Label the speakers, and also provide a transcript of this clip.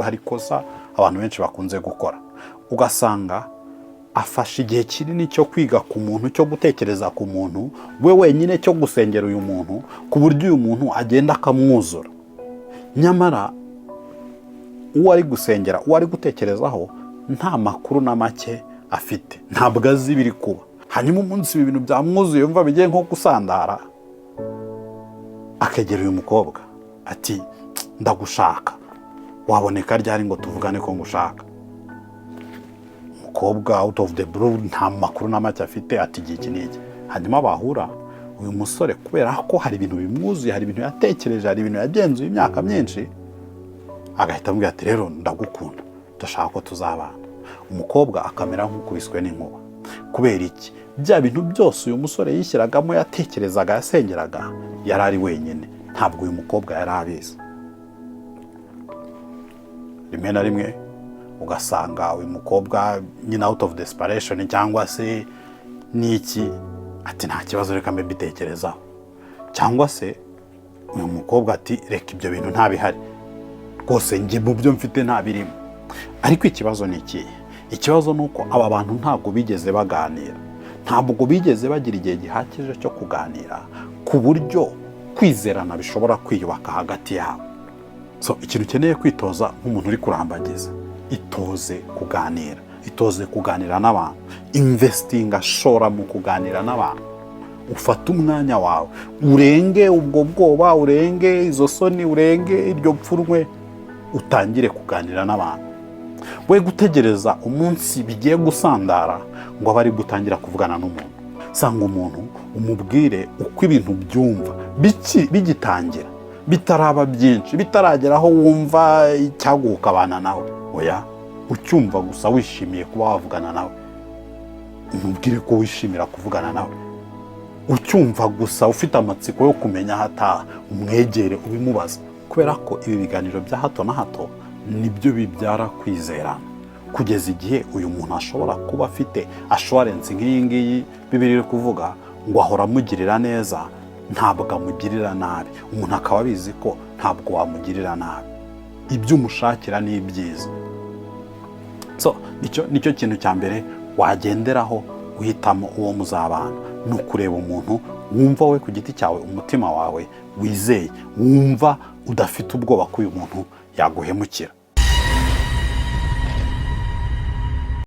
Speaker 1: Hari ikosa abantu benshi bakunze gukora, ugasanga afashe igihe kinini cyo kwiga ku muntu, cyo gutekereza ku muntu we wenyine, cyo gusengera uyu muntu, ku buryo uyu muntu agenda akamwuzura. Nyamara uwo ari gusengera, uwo ari gutekerezaho, nta makuru na make afite, ntabwo azi ibiri kuba. Hanyuma umunsi ibi bintu byamwuzuye, yumva bigiye nko gusandara, akegera uyu mukobwa ati: "Ndagushaka, waboneka ryari ngo tuvugane ko ngushaka?" Umukobwa, out of the blue, nta makuru na make afite, ati: "Igihe iki n'iki." Hanyuma bahura, uyu musore, kubera ko hari ibintu bimwuzuye, hari ibintu yatekereje, hari ibintu yagenzuye imyaka myinshi, agahita amubwira ati: "Rero ndagukunda, ndashaka ko tuzabana." Umukobwa akamera nk'ukubiswe n'inkuba. Kubera iki? Bya bintu byose uyu musore yishyiragamo, yatekerezaga, yasengeraga, yari ari wenyine, ntabwo uyu mukobwa yari abizi. Rimwe na rimwe ugasanga uyu mukobwa nyine, out of desperation cyangwa se n'iki, ati: "Nta kibazo, reka mbe mbitekerezaho." Cyangwa se uyu mukobwa ati: "Reka, ibyo bintu ntabihari rwose, njye mu byo mfite ntabirimo." Ariko ikibazo ni ikihe? Ikibazo ni uko aba bantu ntabwo bigeze baganira, ntabwo bigeze bagira igihe gihagije cyo kuganira ku buryo kwizerana bishobora kwiyubaka hagati yabo. So ikintu ukeneye kwitoza nk'umuntu uri kurambagiza, itoze kuganira, itoze kuganira n'abantu. Investinga, shora mu kuganira n'abantu. Ufate umwanya wawe, urenge ubwo bwoba, urenge izo soni, urenge iryo pfunwe, utangire kuganira n'abantu. We gutegereza umunsi bigiye gusandara ngo abe ari gutangira kuvugana n'umuntu. Sanga umuntu, umubwire uko ibintu byumva bigitangira, bitaraba byinshi, bitaragera aho wumva icyaguha ukabana nawe. Oya, ucyumva gusa wishimiye kuba wavugana nawe, umubwire ko wishimira kuvugana nawe. Ucyumva gusa ufite amatsiko yo kumenya aho ataha, umwegere ubimubaza. Kubera ko ibi biganiro bya hato na hato nibyo bibyara kwizerana, kugeza igihe uyu muntu ashobora kuba afite assurance nk'iyi ngiyi Bibiliya iri kuvuga ngo ahora amugirira neza, ntabwo amugirira nabi. Umuntu akaba abizi ko ntabwo wamugirira nabi, ibyo umushakira ni ibyiza. So nicyo kintu cya mbere wagenderaho uhitamo uwo muzabana, ni ukureba umuntu wumva we ku giti cyawe, umutima wawe wizeye, wumva udafite ubwoba ko uyu muntu yaguhemukira.